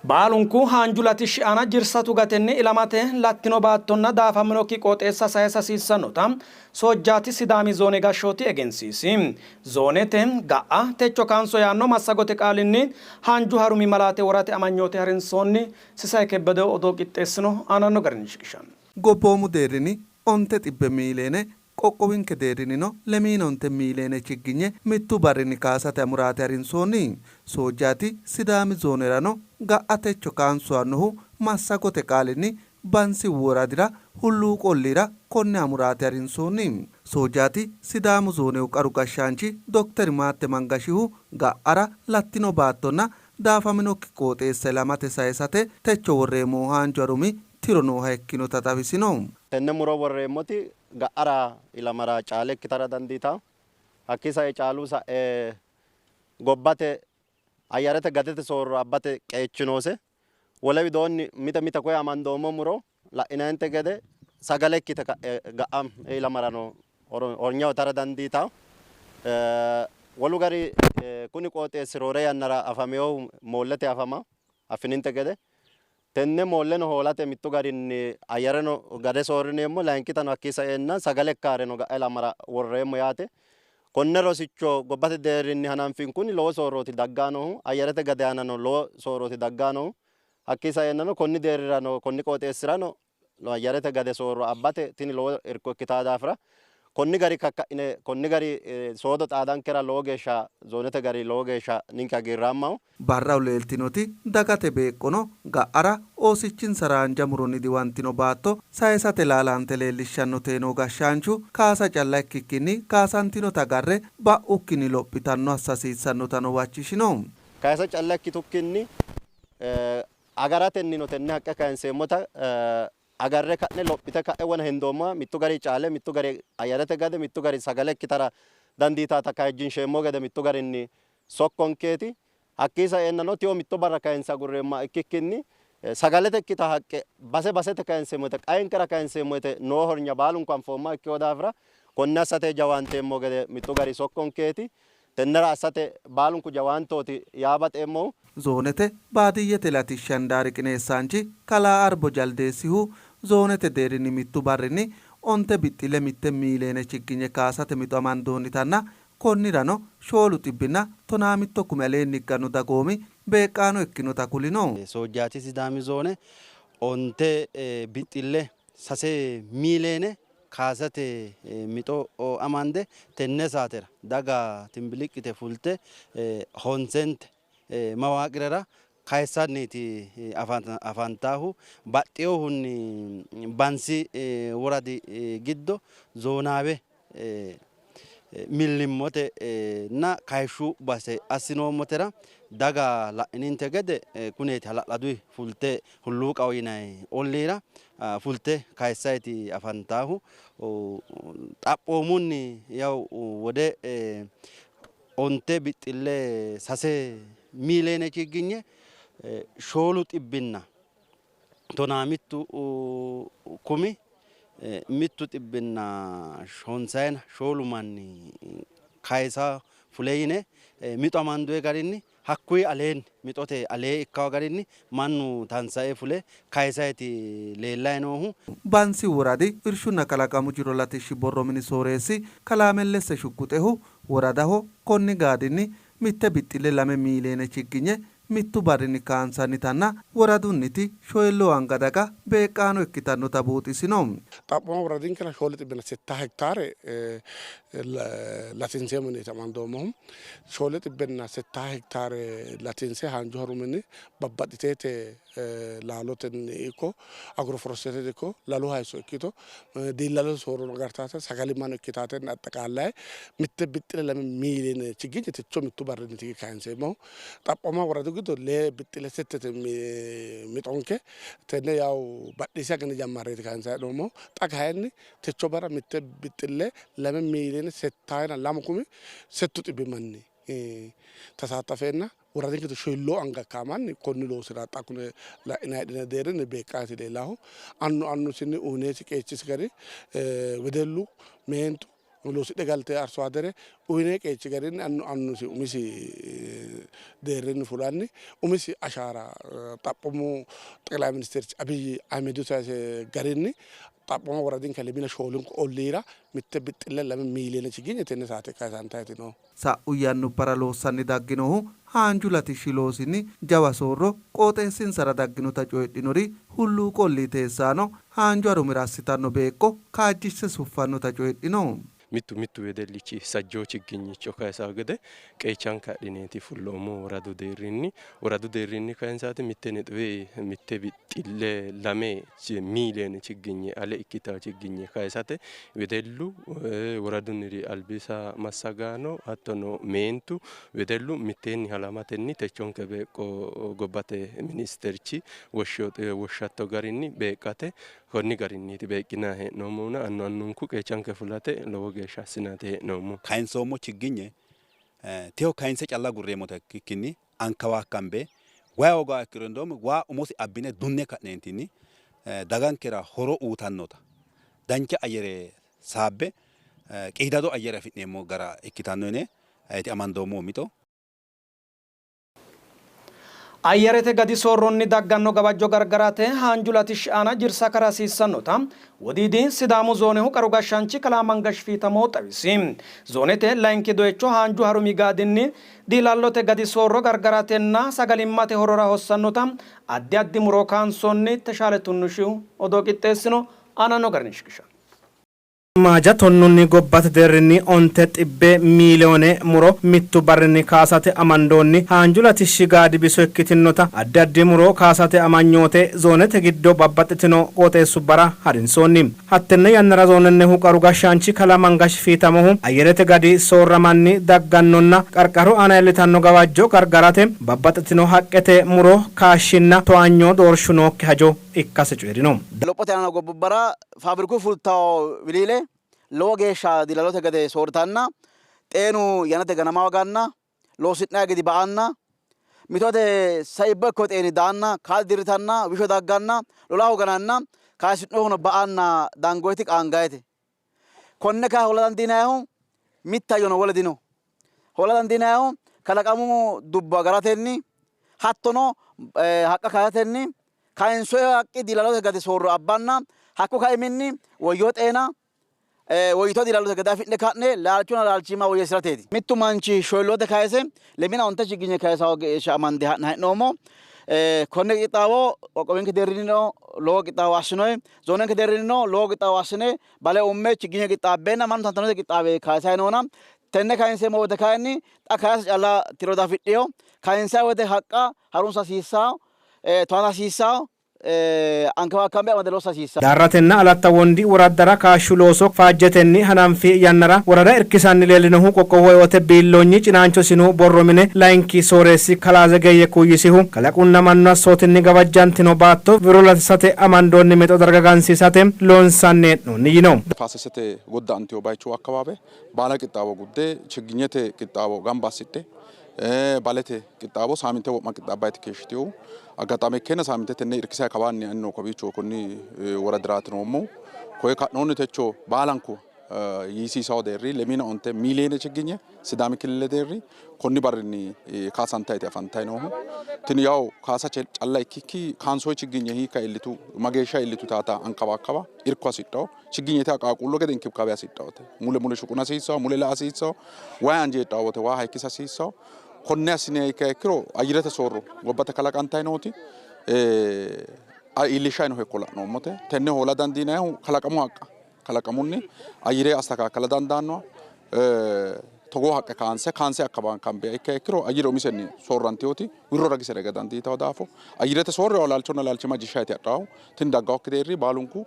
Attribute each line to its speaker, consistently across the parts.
Speaker 1: Baalunku haanju latishshi aana jirsa tugatenni ilamate lattino baattonna daafaminokki qooxeessa saysa hasiissannota Soojjaati Sidaami Zoone gashshooti egensiisi. Zoonete, ga'a techo kaanso yaanno massagote qaalinni haanju harumi malaate worate amanyoote harinsoonni. Sisay Kebbedehu odoo qixxeessino, aananno garinni shiqishanno.
Speaker 2: Gobboomu deerrinni onte xibbe miiliine, qoqqowinke deerrinnino lemiina onte miiliine chigginye mittu barrinni kaasate amuraate harinsoonni. Soojjaati Sidaami Zoonerano ga'a techo kaanso yaannohu massagote qaalinni Bansi woradira Hulluuqu olliira konne amuraate harinsoonni. Soojjaati Sidaamu Zoonehu qaru gashshaanchi Dokter Maatte Mangashihu ga'ara lattino baattonna daafaminokki qooxeessa ilamate sayisate techo worreemmohu haanju harumi tiro nooha ikkinota xawisino.
Speaker 3: Tenne muro worreemmoti ga'ara ilamara caale ikkitara dandiitanno. Hakkii sae caalu sa'e gobbate ayyarete gadete soorro abbate qeechi noose. Wole widoonni mite mite koye amandoommo muro la'inayinte gede sagale ikkite ka'e ga'a ilamarano hornya uytara dandiitanno. Wolu gari kuni qooxeessi roore yannara afaminohu moollete afama affininte gede tenne moolleno hoolate mittu garinni ayyareno gade soorrineemmo, layinkitano hakkii saeenna sagale ikkaareno ga'a ilamara worreemmo yaate. Konne rosicho gobbate deerrinni hananfinkunni lowo soorrooti daggaa noohu, ayyarete gade aanano lowo soorrooti daggaa noohu. Hakkii saeennano konni deerrirano konni qooxeessirano ayyarete gade soorro abbate tini lowo irko ikkitaa daafira konni gari kakka'ine konni gari soodo xaadankera lowo geeshsha zoonete gari lowo geeshsha ninke hagiirraammaho.
Speaker 2: Barraho leeltinoti dagate beeqqono ga'ara oosichinsara haanja muronni diwantino baatto sayisate laalaante leellishshannote yiino gashshaanchu, kaasa calla ikkikkinni kaasantinota agarre ba'ukkinni lophitanno assa hasiissannotano huwachishino.
Speaker 3: Kayisa calla ikkitukkinni agaratennino tenne haqqe kayinseemmota agarre ka'ne lophite ka'e wona hendoommoha mittu gari caale, mittu gari ayyarete gade, mittu gari sagale ikkitara dandiitata kaajjinsheemmo gede mittu garinni sokkonkeeti. Hakkii saeennano tiyo mitto barra kayinse agurreemmoha ikkikkinni sagalete ikkita haqqe base basete kayinseemmo woyte, qaenkera kayinseemmo woyte noo hornya baalunku anfoommoha ikkino daafira konne assate jawaanteemmo gede mittu gari sokkonkeeti. Tennera assate baalunku jawaantooti yaa baxeemmohu.
Speaker 2: Zoonete baadiyyete latishshi handaari qineessaanchi kalaa Arbo Jaldeessihu zoonete deerrinni mittu barrinni onte bixxille mitte miiliine chigginye kaasate mixo amandoonnitanna konnirano shoolu xibbinna tonaa mitto kumi aleenni higganno dagoomi beeqqaano ikkinota kulino.
Speaker 4: Soojjaati Sidaami zoone onte bixxille sase miiliine kaasate mixo amande tenne saatera daga timbiliqqite fulte honsente mawaaqirera kayissanniiti afantaahu. Baxxinohunni Bansi woradi giddo zoonaawe millimmote na kayishshu base assinoommotera daga la'ininte gede kuneeti hala'ladui fulte Hulluuqaho yinanni olliira fulte kayissayti afantaahu. Xaphoomunni yawu wode onte bixxille sase miiliine chigginye shoolu xibbinna tonaa mittu kumi mittu xibbinna honsayina shoolu manni kayisa fule yine mixo amandoyi garinni hakkuyi aleenni mixote alee ikkawo garinni mannu tansae fule kayisayiti leellayi noohu.
Speaker 2: Bansi woradi Irshunna kalaqamu jiro latishshi borro mini sooreessi kalaa Mellesse Shugguxehu woradaho konni gaadinni mitte bixxille lame miiliine chigginye mittu barrinni kaansannitanna woradunniti shoyilloo anga daga beeqqaano ikkitannota buuxisino.
Speaker 5: Xaphooma woradinkera shoole xibbena setta hektaare latinseemmo yineeti amandoommohu. Shoole xibbenna settaa hektaare latinse haanju haruminni babbaxxiteete laalotenni ikko agroforestete ikko lalu hayisso ikkito diillalote soorrono agartaate sagalimmano ikkitaatenna axxaqaallaye mitte bixxile lame miiliine chigginye techo mittu barrinni kayinseemmohu. Xaphooma woradu giddo lee bixxile settete mixonke tenne yawu badhisi agani jammarreeti kayinsanni hee'noommohu. Xa kayinni techo barra mitte bixxille lame miiliine settaayina lamu kumi settu xibbi manni tasaattafeenna woradinke giddo shoyilloo anga ikkaa manni konni loosira xa kune la'inanni heedhine deerrinni beeqqaati leellahu. Annu annusinni uyinesi qeechisi gari wedellu, meentu, Loosidhe galte arso adere uyine qeechi garinni annu annusi umisi deerrinni fulanni umisi ashaara xaphoomu xeqilayi ministeerchi Abiy Ahimedihu sayise garinni xaphooma woradinke lemina shoolunku olliira mitte bixxille lame miiliyoone chiginye tenne saate kayisantayti no.
Speaker 2: Sa'u yannubbara loossanni dagginohu haanju latishshi loosinni jawa soorro qooxeessinsara dagginota coyidhinori Hulluuqu ollii teessaano, haanju harumira assitanno beeqqo kaajjishhse suffannota coyidhino.
Speaker 6: Mittu mittu wedellichi sajjoo chigginyicho kayisanno gede qeechanke adhineeti fulloommohu woradu deerrinni. Woradu deerrinni kayinsaati mitte nexube mitte bixxille lame miiliyoone chigginye ale ikkitanno chigginye kayisate wedellu woradunniri albisa massagaano hattono meentu wedellu mitteenni halamatenni techonke beeqqo gobbate ministerchi woshshatto garinni beeqqate konni garinniiti beeqqinanni hee'noommohuna annu annunku qeechanke fulate lowo geeshsha assinanni hee'noommo.
Speaker 7: Kayinsoommo chigginye techo kayinse calla agurreemmota ikkikkinni ankawa akkambe wayi hoogaha ikkiro indoommo waa umosi abbine dunne ka'neentinni dagankera horo uutannota dancha ayyere saabbe qiidado ayyere afi'neemmo gara ikkitanno yine amandoommo mixo.
Speaker 1: Ayyarete gadi soorronni dagganno gawajjo gargarate haanju latishshi aana jirsa kara hasiissannota Wodiidi Sidaamu Zoonehu qaru gashshaanchi kalaa Mangash Fiitamo xawisi. Zoonete layinki doyicho haanju harumi gaadinni diilallote gadi soorro gargaratenna sagalimmate horora hossannota addi addi muro kaansoonni. Teshaale Tunnushihu odoo qixxeessino. Aananno garinni shiqishanno.
Speaker 8: Maaja tonnunni gobbate deerrinni onte xibbe miiliyoone muro mittu barrinni kaasate amandoonni haanju latishshi gaadi biso ikkitinota addi addi muro kaasate amanyoote zoonete giddo babbaxxitino qooxeessubbara harinsoonni. Hattenne yannara zoonennihu qaru gashshaanchi kalaa Mangash Fiitamohu ayyerete gadi soorramanni daggannonna qarqaru aana iillitanno gawajjo gargarate babbaxxitino haqqete muro kaashshinna towaanyo doorshu nookki hajo ikkase coyi'rino.
Speaker 9: Lophote aana noo gobbubbara Faabiriku fultanno wiliile lowo geeshsha diilallote gade soorritanna, xeenu yannate ganama hoganna, loosi'nanni gidi ba''anna, mitote saibbo ikkino xeeni daanna, kaade dirritanna, wisho dagganna, lolahu gananna, kayisi'nohuno ba''anna dangoyiti qaangayite. Konne kayi hoola dandiinannihu mitte hayyono wole dino. Hoola dandiinannihu kalaqamu dubbo agaratenni hattono haqqa kayatenni Kayinsoonni haqqi diilallote gade soorro abbanna hakko kaiminni woyyo xeena, woyyitino diilallote gade afi'ne ka'ne laalchonna laalchimma woyyeessi'rateeti. Mittu manchi shoyilloote kayise lemina onte chigginye kayisanno geeshsha amande ha'nanni hee'noommo. Konne qixxaawo qoqqowinke deerrinnino lowo qixxaawo assinoyi, zoonenke deerrinnino lowo qixxaawo assine bale umme chigginye qixxaabbeenna mannu tantanote qixxaawe kayisanni noona. Tenne kayinseemmo woyte kayinni xa kayisa calla tiro diafidhino. Kayinsanni woyte haqqa harunsa hasiissanno. Towaata hasiissanno, ankabakkambe amade loosa hasiissanno.
Speaker 8: Daarratenna Alatta Wondi woraddara kaashshu looso faajjetenni hananfi yannara worada irkisanni leellinohu qoqqowu eote biilloonyi cinaancho sinu borro mine layinki sooreessi kalaa Zegeyye Kuuyyisihu, kalaqunna mannu assootinni gawajjantino baatto wirro latisate amandoonni mixo darga gansiisate loonsanni hee'noonni yino.
Speaker 10: Tafaasesete godda'antino bayichuwa akkawaawe baala qixxaawo gudde chigginyete qixxaawo gamba assidhe Balete qixxaawo saaminte wo'ma qixxaabbayti keeshshitinohu. Aggaxaame ikkeenna saaminte tenne irkisayi kawaanni anino kowiicho konni woradiraati noommohu. Koye ka'noonni techo baalanku yiisiisawo deerri lemiina onte miiliyeene chigginye Sidaami killile deerri konni barrinni kaasantayti afantayi noohu. Tini yawo kaasa calla ikkikki kaansoyi chigginye hiikka iillitu mageeshsha iillitu taata ankawaakkawa irko hasidhawo. Chigginyete qaaquullu gede inkibikaabe hasidhawote. Mule mule shuquna hasiissawo, mule la'a hasiissawo, wayi anje heedhawo wote waa hayikkisa hasiissawo. Konne assiniha ikkiha ikkiro ayyirete soorro gobbate kalaqantayi nooti iillishshayi no hekko la'noommote. Tenne hoola dandiinannihu kalaqamu haqqa kalaqamunni ayyire astakaakkala dandaannoha togoo haqqe kaanse kaanse akkabaankambiha ikkiha ikkiro ayyire umisenni soorrantinoti wirro ragise raga dandiitanno daafo ayyirete soorro laalchonna laalchimma ajishshaati hadhannohu. Tini daggawokki deerri baalunku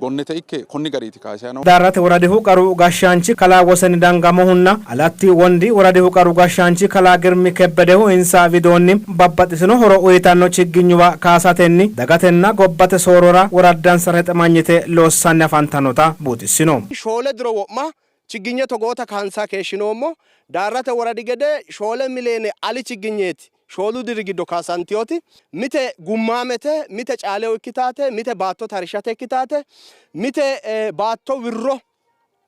Speaker 10: gonnete ikke konni gariiti kayisayi noohu.
Speaker 8: Daarrate woradihu qaru gashshaanchi kalaa Woseni Dangamohunna Alatti Wondi woradihu qaru gashshaanchi kalaa Girmi Kebbedehu insa widoonni babbaxxitino horo uyitanno chigginyuwa kaasatenni dagatenna gobbate soorrora woraddansara hixamanyite loossanni afantannota buuxissino.
Speaker 11: Shoole diro wo'ma chigginye togoota kaansanni keeshshinoommo. Daarrate woradi gede shoole miliyoone ali chigginyeeti shoolu diri giddo kaasantinoti. Mite gummaamete, mite caaleho ikkitaate, mite baattote harishshate ikkitaate, mite baatto wirro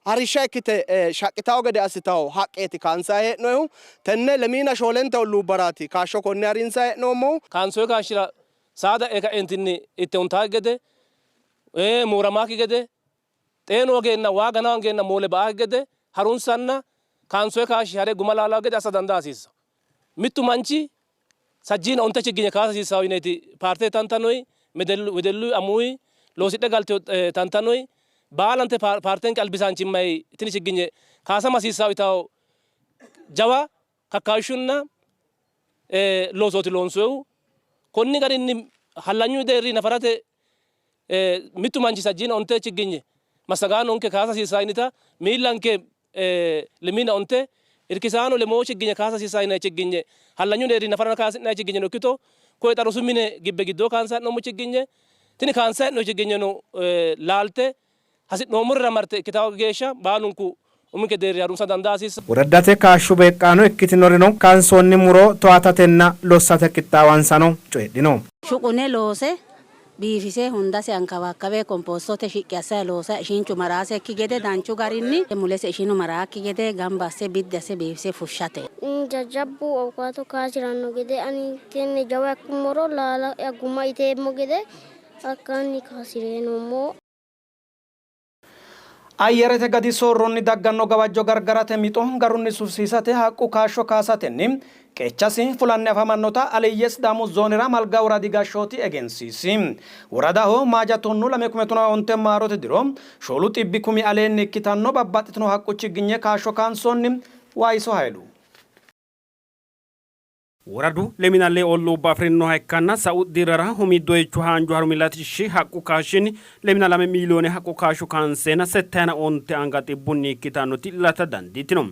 Speaker 11: Harishsha ikkite shaqqitawo gede assitawo haqqeeti kaansayi hee'noyihu. Tenne lemiina shoolente olluubbaraati kaashsho konne harinsayi hee'noommohu.
Speaker 12: Kaansoyi kaashshira saada e'e ka'entinni itte huntaakki gede, mooramaakki gede, xeenu hogeenna waa gana hongeenna moole ba'aakki gede harunsanna kaansoyi kaashshi hare guma laalawo gede assa dandaa hasiissanno. Mittu manchi sajjiina onte chigginye kaasa hasiissanno yineeti paartete tantanoyi, wedellu amuwi, loosidhe galtino tantanoyi, baalante paartenke albisaanchimmayi tini chigginye kaasama hasiissanno yitawo jawa kakkaayishshunna loosooti loonsoyihu. Konni garinni hallanyu deerri nafarate mittu manchi sajjiina onte chigginye massagaanonke kaasa hasiissanno yinita miillanke lemiina onte irkisaano lemoo chigginye kaasa hasiissanno yinanni chigginye hallanyu deerri nafarana kaasi'nanni chigginyeno ikkito koye xa rosu mine gibbe giddoo kaansanni hee'noommo chigginye tini kaansanni hee'noonni chigginyeno laalte hasi'noommorira marte ikkitawo geeshsha baalunku uminke deerri harunsa dandaa hasiissanno.
Speaker 8: Woraddate kaashshu beeqqaano ikkitinorino kaansoonni mu'ro towaatatenna lossate qixxaawansano coyidhino.
Speaker 13: Shuqune loose biifise hundase ankawakkawe kompoostote shiqqi asse loosa ishinchu maraasekki gede danchu garinni mulese ishinu maraakki gede gamba asse biddi asse biifise fushshate.
Speaker 14: Jajjabbu awukaato kaasiranno gede ani tenne jawa ikkummoro laala guma iteemmo gede hakkaanni kaasire noommo.
Speaker 1: Ayyarete gadi soorronni dagganno gawajjo gargarate mixo garunni sufisiisate haqqu kaashsho kaasatenni qeechasi fulanni afamannota Aliyye Sidaamu Zoonera Malga Woradi gashshooti egensiisi. Woradaho Maaja tonnu lame kume tonaa onte maarote diro shoolu xibbi kumi aleenni ikkitanno babbaxxitino haqqu chigginye kaashsho kaansoonni. Waayiso Hayilu.
Speaker 8: Woradu lemina lee olluubba afi'rinoha ikkanna sa'u dirrara umi doyichu haanju harumi latishshi haqqu kaashshinni lemina lame miiliyoone haqqu kaashsho kaanseenna settayina onte anga xibbunni ikkitannoti lata dandiitino.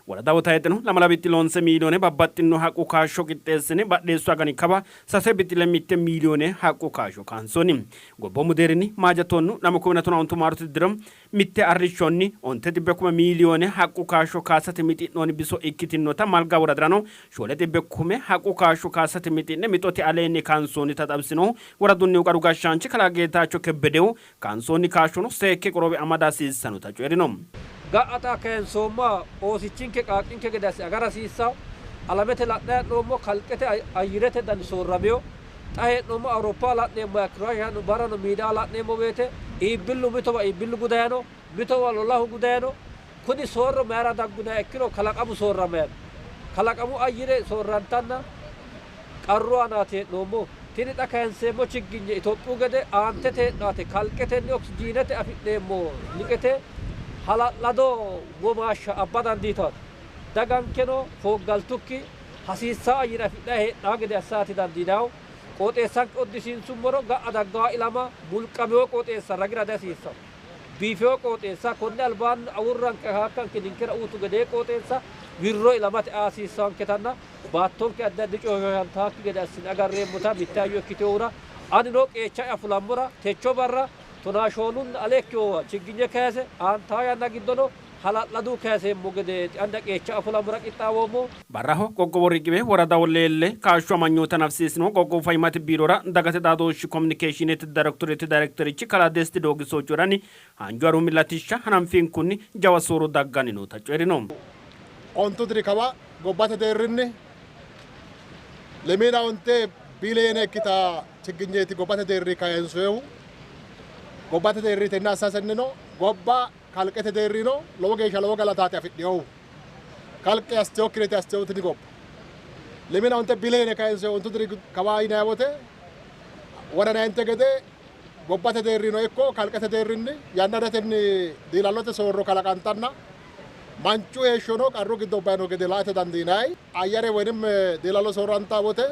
Speaker 8: Woradaho tayxeno lamala bixxi loonse miiliyoone babbaxxino haqqu kaashsho qixxeessine badheessu agani kawa sase bixxile mitte miiliyoone haqqu kaashsho kaansoonni. Gobboomu deerrinni Maaja tonnu lamu kumina tonaa ontu maarote diro Mitte arrishshonni onte xibbe kume miiliyoone haqqu kaashsho kaasate mixi'noonni biso ikkitinota Malga woradirano shoole xibbe kume haqqu kaashsho kaasate mixi'ne mixote aleenni kaansoonnita xawisinohu woradunnihu qaru gashshaanchi kalaa Geetaacho Kebbedehu, kaansoonni kaashshono seekke qorowe amada hasiissannota coyi'rino.
Speaker 15: Ga'a xa kayinsoommoha oosichinke qaaqqinke gede asse agara hasiissanno. Alamete la'nanni hee'noommo kalqete ayyirete dani soorramino. Xa hee'noommo Awuroppa la'neemmoha ikkiro hashshano barrano miidiyaho la'neemmo woyte iibbillu mitowa iibbillu gudayi no, mitowa lolahu gudayi no. Kuni soorro mayira daggu yiniha ikkiro kalaqamu soorramayi no. Kalaqamu ayyire soorrantanna qarru aanaati hee'noommohu. Tini xa kayinseemmo chigginye Itophiyu gede aantete heedhaate kalqetenni oksijiinete afi'neemmo liqete hala'lado womaashsha abba dandiitanno. Dagankeno fooggaltukki hasiissanno ayyire afidhanni heedhanno gede assaati dandiinannihu. Qooxeessanke uddisiinsummoro ga'a dagganno ilama mulqamino qooxeessa ragira dihasiissanno. Biifino qooxeessa konni albaanni awurranke akaakkanke ninkera uyitu gedee qooxeessa wirro ilamate aa hasiissannonketanna baattonke addi addi coyi hoshooshantannokki gede assine agarreemmota mitte hayyo ikkitinohura anino qeecha'ya fulammora techo barra tonaa shoolunni ale ikkinowa chigginye kayise aantawo yanna giddono hala'ladu kayiseemmo gede anda qeecha fulammora qixxaawoommo.
Speaker 8: Barraho qoqqowo riqiwe woradaho leelle kaashshu amanyoote hanafisiisino qoqqowu fayyimmate biirora dagate xaadooshshi kominikeeshiinete dayrektoreete dayrekterichi kalaa Desti Doogiso coyi'ranni, haanju harumi latishsha hananfinkunni jawa soorro dagganni noota coyi'rino.
Speaker 16: Ontu diri kawa gobbate deerrinni lemiina onte biiliyeene ikkita chigginyeeti gobbate deerri kayinsoyihu. Gobbate deerri tenne assasennino gobba kalqete deerrino lowo geeshsha lowo galataati afidhinohu. Kalqe assitinokkireti assitinohu tini gobba. Lemina onte biliyeene kayinse ontu diri kawa yinanni wote wodanayinte gede gobbate deerrino ikko kalqete deerrinni yannadatenni diilallote soorro kalaqantanna manchu heeshshono qarru giddo ubbanno gede laate dandiinanni. Ayyare woynim diilallo soorranta wote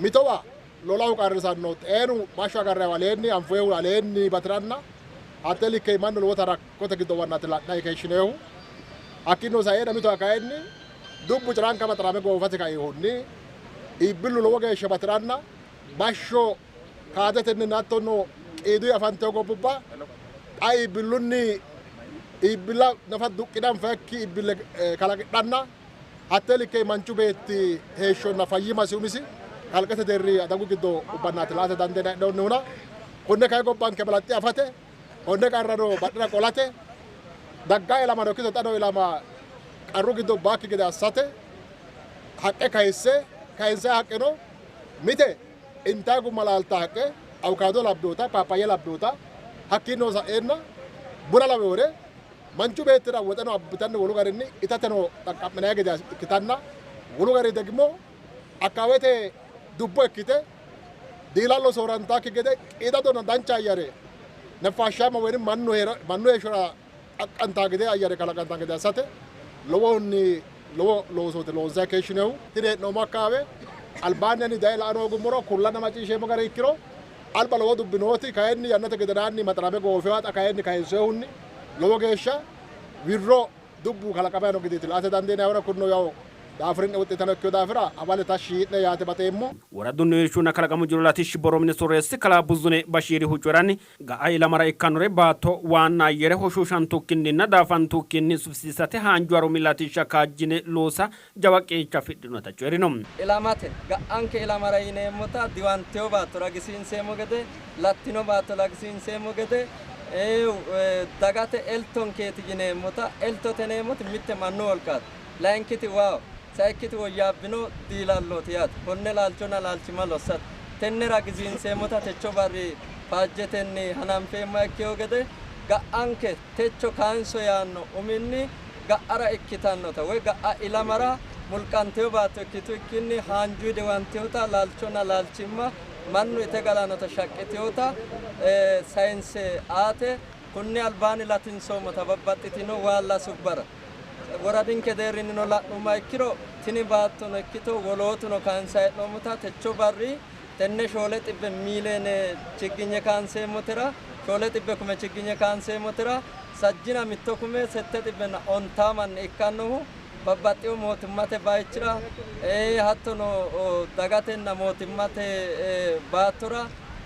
Speaker 16: mitowa lolahu qarrisanno, xeenu bashsho agarrannihu aleenni anfoyihu aleenni bati'ranna hatte likke mannu lowota rakkote giddo uwannaati la'nanni keeshshinoyihu. Hakkiinnino saeena mitowa kayinni dubbu ciranka maxarame goofate kainohunni iibbillu lowo geeshsha bati'ranna bashsho kaadetenninna hattono qiiduyi afantino gobbubba xa iibbillunni iibbilla nafa duqqine anfayikki iibbille kalaqidhanna hatte likke manchu beetti heeshshonna fayyimasi umisi kalqete deerri adagu giddo ubbannaati la''ate dandiinanni hee'noonnihuna konne kayi gobbanke balaxxe afate konne qarrano badhera qolate Daggaa ilamano ikkito xa noo ilama qarru giddo baakki gede assate haqqe kayisse kayinsayi haqqeno mite intayi gumma laalta haqqe awukaado labbinota paappaayye labbinota hakkiinnino sa'eenna buna lawewore manchu beettira woxeno abbitanni wolu garinni itateno xaqqa'minanni gede ikkitanna wolu gari degimo akkaawete dubbo ikkite diilallo soorantaakki gede qiidadonna dancha ayyare neffaashshaama woyi mannu heeshshora xaqqantaa gede ayyare kalaqantaa gede assate lowohunni lowo loosooti loonsayi keeshshinohu. Tini hee'noommo akkaawe albaanni ani daye la''a hoogummoro kullanna macciishsheemmo gari ikkiro alba lowo dubbi nooti kayinni yannate gedenaanni maxarame goofewa xa kayinni kayinsoyihunni lowo geeshsha wirro dubbu kalaqamayi no gedeeti la''ate dandiinayihura kunino yawo daafuri'ne wuxxitano ikkino daafira hawale tashshi yii'ne yaate baxeemmo.
Speaker 8: Woradunnihu Irshunna Kalaqamu Jiro Latishshi Borro Mini Sooreessi Kalaa Buzune Bashiirihu coyi'ranni, ga'a ilamara ikkannore baatto, waanna ayyere hoshooshantukkinninna daafantukkinni sufisiisate haanju harumi latishsha kaajjine loosa jawa qeecha afidhinota coyi'rino.
Speaker 17: Ilamate, ga'anke ilamara yineemmota diwantino baatto ragisiinseemmo gede, lattino baatto ragisiinseemmo gede, dagate eltonkeeti yineemmota, eltote yineemmoti mitte mannu wolqaati. Layinkiti waaho, sayikkiti woyyaabbino diilallooti yaate. Konne laalchonna laalchimma lossate tenne ragisiinseemmota techo barri faajjetenni hananfeemmoha ikkino gede ga'anke techo kaanso yaanno uminni ga'ara ikkitannota woy ga'a ilamara mulqantino baatto ikkitukkinni haanjuyi diwantinota laalchonna laalchimma mannu ite galannota shaqqitinota sayinse aate kunni albaanni latinsoommota babbaxxitino waalla subbara woradinke deerrinnino la'nummoha ikkiro tini baattono ikkito wolootuno kaansayi hee'noommota techo barri tenne 4.7 miiliyoone chigginye kaanseemmotera 7.7 kume chigginye kaanseemmotera 61 kume 750 manni ikkannohu babbaxxino mootimmate bayichira hattono dagatenna mootimmate baattora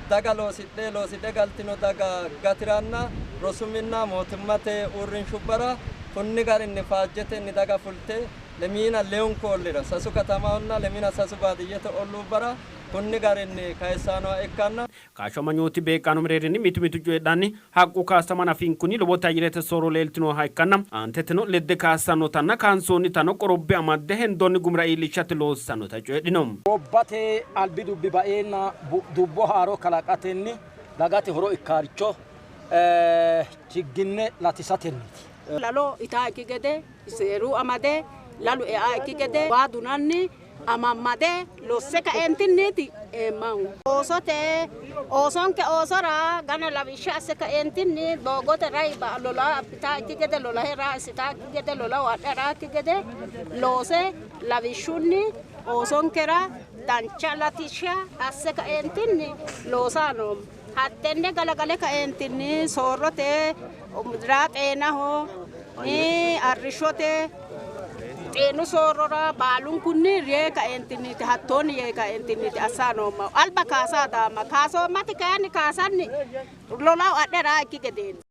Speaker 17: daga loosidhe loosidhe galtino daga gatiranna rosu minna mootimmate uurrinshubbara kunni garinni faajjetenni daga fulte lemiina lewunku ollira sasu katamahonna lemiina sasu baadiyyete olluubbara kunni garinni kayissannoha ikkanna.
Speaker 8: Kaashshu amanyooti beeqqaano mereerinni mitu mitu coyidhanni haqqu kaasama hanafinkunni lowoti ayyerete soorro leeltinoha ikkanna aanteteno ledde kaassannotanna kaansoonnitano qorobbe amadde hendoonni gumira iillishate loossannota coyidhino.
Speaker 18: Gobbate albi dubbi baeenna dubbo haaro kalaqatenni dagate horo ikkaaricho chigginne latisatenniiti.
Speaker 19: Lalo itaakki gede seeru amade lalu eaakki gede waa dunanni amammade losse kaentinniiti eemmahu. Oosote oosonke oosora gana lawishsha asse kaentinni doogote rai lola abbitaakki gede lolahe raa assitaakki gede lola wadharaakki gede loose lawishshunni oosonkera dancha latishsha asse kaentinni loosaa noommo. Hattenne galagale kaentinni soorrote raa xeenaho arrishshote xeenu soorrora baalunkunni yee kaentinniiti hattoonni yee kaentinniiti assaa noommahu. Alba kaasaa daamma kaasoommati kayinni kaasanni lolahu adhe raa ikki gedeeti.